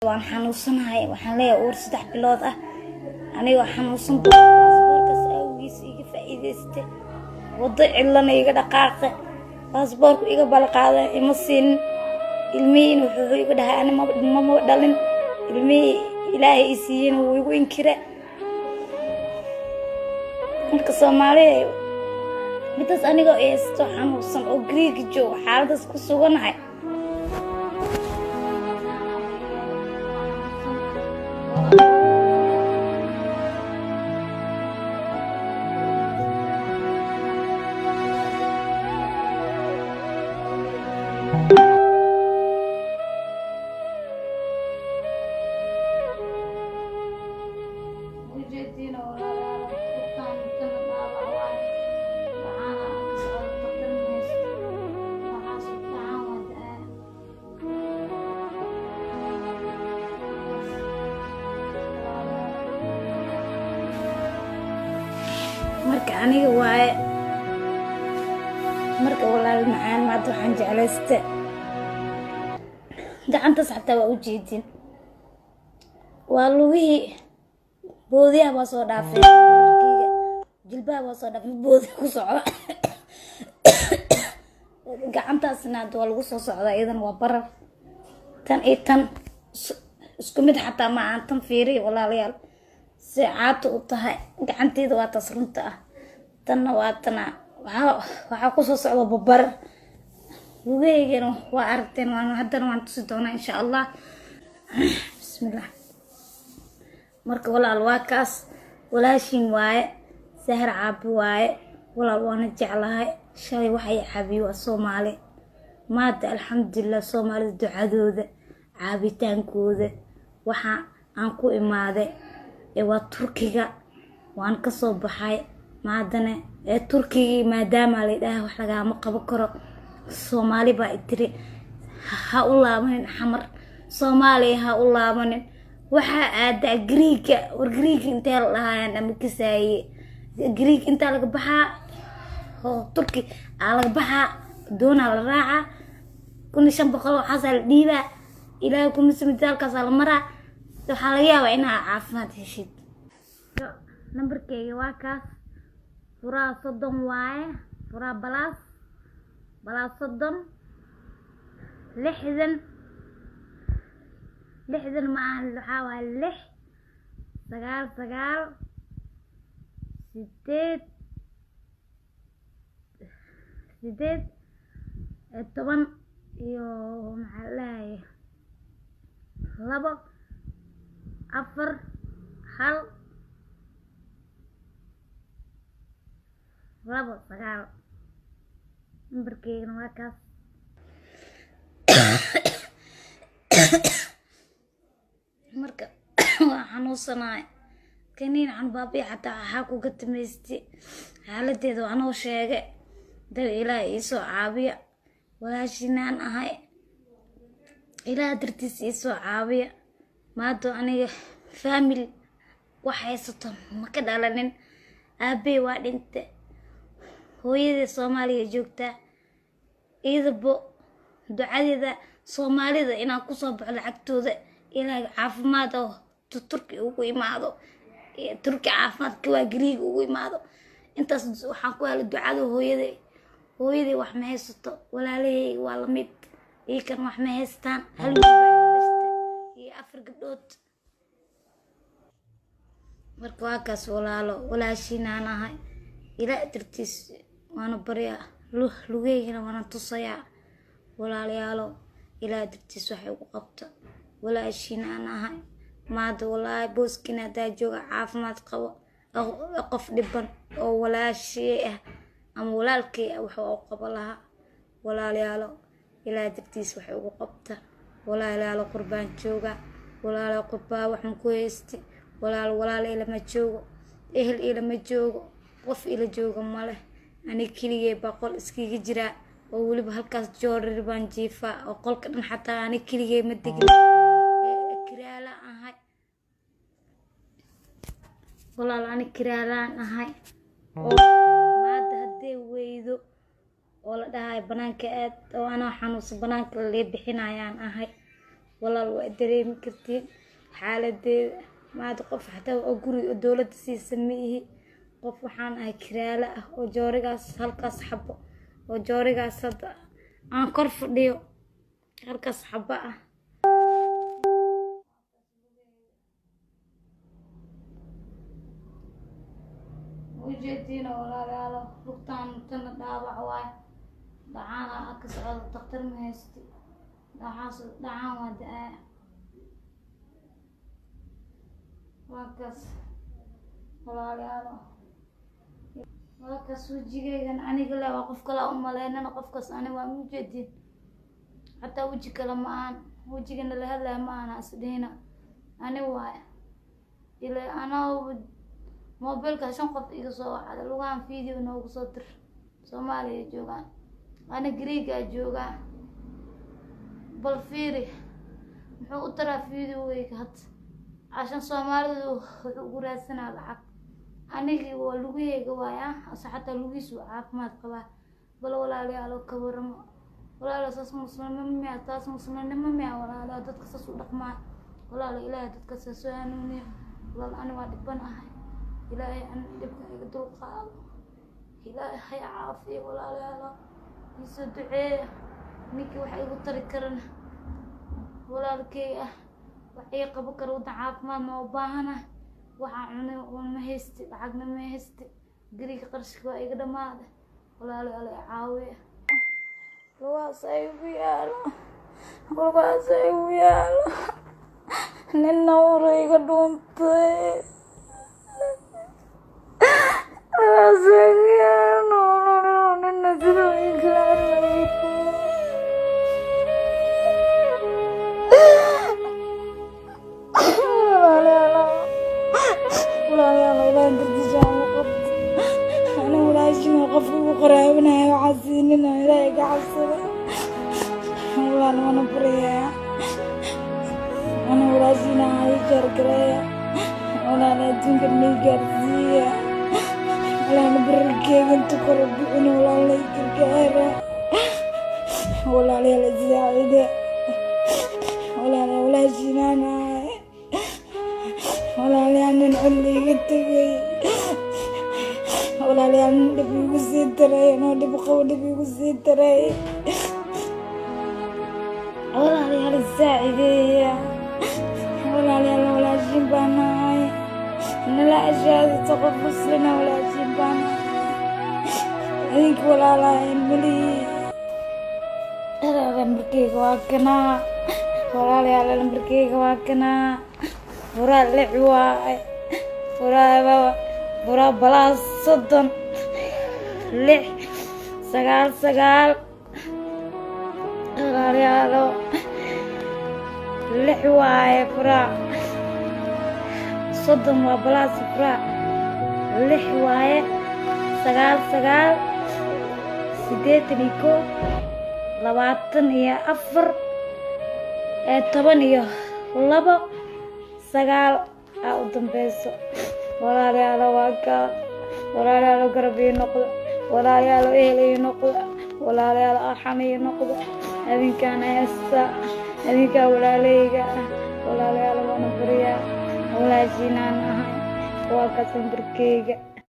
Waan xanuunsanahay, waxaan leeyahay uur 3 bilood ah. Anigoo xanuunsan baasboorkaas awgiis iga faa'iidaysta, waddo cidlana iga dhaqaaqe, baasboorku iga balqaada, ima siinin. Ilmihiina wuxuu igu dhahay ani mama dhalin. Ilmihii Ilaahay i siiyeyna wuu igu inkire. Marka Soomaaliya, midaas anigoo haysto, xanuunsan oo Griiga joogo, xaaladaas ku suganahay. Ujeediina walaalayaal, qofkaan kana dhaawac waaye, waxaana ka socda dhaqtar maysto, waxaas dhacaan waa da-aa. Marka aniga waaye, marka walaal macaan, maanta waxaan jeclaysta gacantaas xataa waa ujeedin, waa lugihii, boodiyaha waa soo dhaafay, jilbaha waa soo dhaafay, boodi ku socda. Gacantaasna hadda waa lagu soo socdaa, iyadana waa barar. Tan iyo tan isku mid xataa ma ahan. Tan fiiriya walaalayaal, si caato u tahay gacanteeda, waa taas runta ah. Tanna waa tana, waxaa kusoo socda babarar. Lugahaygana waa aragteen, waan haddana waan tusi doonaa insha Allah. Bismillah. Marka walaal, waa kaas, walaashin waaye, Sahar Caabi waaye. Walaal, waana jeclahay. Shalay waxay caabiye waa Soomaali. Maanta alxamdulilah, Soomaalida ducadooda, caabitaankooda, waxa aan ku imaaday ee waa Turkiga, waan kasoo baxay. Maadane ee Turkigii maadaama la dhahay wax lagaama qaban karo, Soomaali baa itiri ha u laabanin Xamar, Soomaaliya ha u laabanin, waxaa aadaa Griiga. War Griiga intee la dhahayaan ama kasaaye? Griig intaa laga baxaa oo Turki aa laga baxaa, doonaa la raacaa, 1500 waxaasaa la dhiibaa, Ilaahay kumisamidaalkaasaa la maraa. Waxaa laga yaabaa inaa caafimaad heshid. Nambarkeyga waa kaas, furaha 30 waaye, furaha plus plus 30 60 60 ma ahan, waxaa waaye 6 9 9 8 8 10 iyo maxaa la dhahaye 2 4 1 2 9. Nambarkeygana waa kaas. Marka waa xanuunsanahay, kaniin xanbaabiya xataa waxaa ku gatamaysti. Xaaladeeda waa noo sheegay, dab Ilaah iisoo caabiya. Walaashinaan ahay, Ilaah dartiis iisoo caabiya. Maanta aniga family wax haysato ma ka dhalanin. Aabey waa dhinte, hooyadii Soomaaliya joogtaa, iyadabo ducadeeda Soomaalida inaan kusoo baxo, lacagtooda ilaa caafimaad oo Turki ugu imaado, Turki caafimaadka waa Griiga ugu imaado. Intaas waxaan ku helay ducada hooyaday. Hooyaday wax ma haysato, walaalahayga waa lamid, iyakan wax ma haystaan. Hal wiil baa ila dhashtay iyo 4 gabdhood. Marka waa kaas walaalo, walaashiinaan ahay, Ilaa dartiis waana baryaa, lugeygana waana tusayaa. Walaalayaalo, Ilaa dartiis waxay ugu qabta, walaashiin aan ahay. Maanta walaahi booskiina haddaa jooga, caafimaad qabo, qof dhiban oo walaashii ah ama walaalkii ah wax u qabo lahaa. Walaalayaalo, Ilaa dartiis waxay ugu qabta. Walaalayaalo, qurbaan jooga. Walaalo, qurbaa waxaan ku haysti. Walaal, walaal ilama joogo, ehel ilama joogo, qof ila jooga maleh. Aniga keligay baa qol iskaga jiraa, oo weliba halkaas joodari baan jiifaa, oo qolka dhan xataa aniga keligay ma degin, kiraala ahay. Walaal, aniga kiraalaan ahay, oo maanta haddee weydo oo la dhahayo banaanka aad, oo anoo xanuunsan banaanka laga bixinayaan ahay. Walaal waa dareemi kartiin xaaladeeda. Maanta qof xataa oo guri oo dowladda siisa ma ihi. Qof waxaan ahay kiraale ah oo joorigaas halkaas xabo oo joorigaas hadda aan kor fadhiyo halkaas xabo ah. Ujeediina walaalayaalo, lugtaan tana dhaawac waay, dhacaana ka socda, daktar ma haysti, dhacaas dhacaan waa da-aa. Waa kaas walaalayaalo, waa kaas wejigeygan aniga le waa qof kale u maleynana, qofkaas ani waa ujeediin, xataa weji kale ma ahan, wejigana la hadlaya ma ahana isdhihina ani waay. Ila anaa mobilka 5 qof iga soo wacda, lugahan video noogu soo dir, Soomaaliya joogaan, ana Greegaa joogaa. Bal fiiri muxuu u taraa videogeyga hadda cashan Soomaalidu wuxuu ugu raadsanaa lacag. Anigii waa lugaheyga waaya, ase xataa lugihiisu caafimaad qabaa. Bal walaalayaalo ka waramo walaalo, saas muslimnimo miya? Taas muslimnimo miya walaalayaal? Dadka saas u dhaqmaa walaalo, Ilaahay dadka saas soo hanuuniyo. Walaal ani waa dhiban ahay, Ilaahay an dhibka iga dul qaado, Ilaahay hay caafiyo. Walaalayaalo iisoo duceeya, ninkii wax igu tari karana walaalkey ah wax ii qabo kara. Waddan caafimaad ma u baahanahay, waxaan cunay ma haysti, lacagna ma haysti, guriga qarashka waa iga dhamaaday. Walaalayaal i caawiya, lugahaas ay igu yaalo, lugahaas ay igu yaalo, nina ura iga dhuuntay, lugahaas ay igu yaalo, nina siduu iga. Walaalayaal Ilaahay dartiisa aan u qabto, ana walaashin oo qofka ugu qaraabanayo waxaa siinina, Ilaahay ka cabsada walaal, wana baryayaa, ana walaashiina ii jaargareeya walaal, adduunka nii gaarsiiya walaal, bararkeega inta kore bixin walaal, ii gargaara walaalayaal, isaacide walaal, walaashiinaan ahay walaalayaal, nin codla iga tegay walaalayaal, nin dhib igu sii daray, anoo dhib qabo dhib igu sii daray. Walaalayaal isaacideeya walaalayaal, walaashiin baan ahay, nala ashaadata qof muslina, walaashiin baan ahay, idinka walaalahayn malihi. Lambarkeyga waa kanaa walaalayaal, lambarkeyga waa kanaa, furaa 6 waay, furaa furaa +30 6 9 9 walaalayaalo, 6 waaye, furaa 30 waa balaas, furaa 6 waaye, 9 9 81 24 12 9 aa u dambeyso. Walaalayaalo waa kaa, walaalayaalo garab ii noqda, walaalayaalo ehel ii noqda, walaalayaalo arxam ii noqda, adinkaan heesta, adinkaa walaaleyga ah. Walaalayaalo waana baryaa, walaashiinaan ahay, waa kaas lambarkeyga.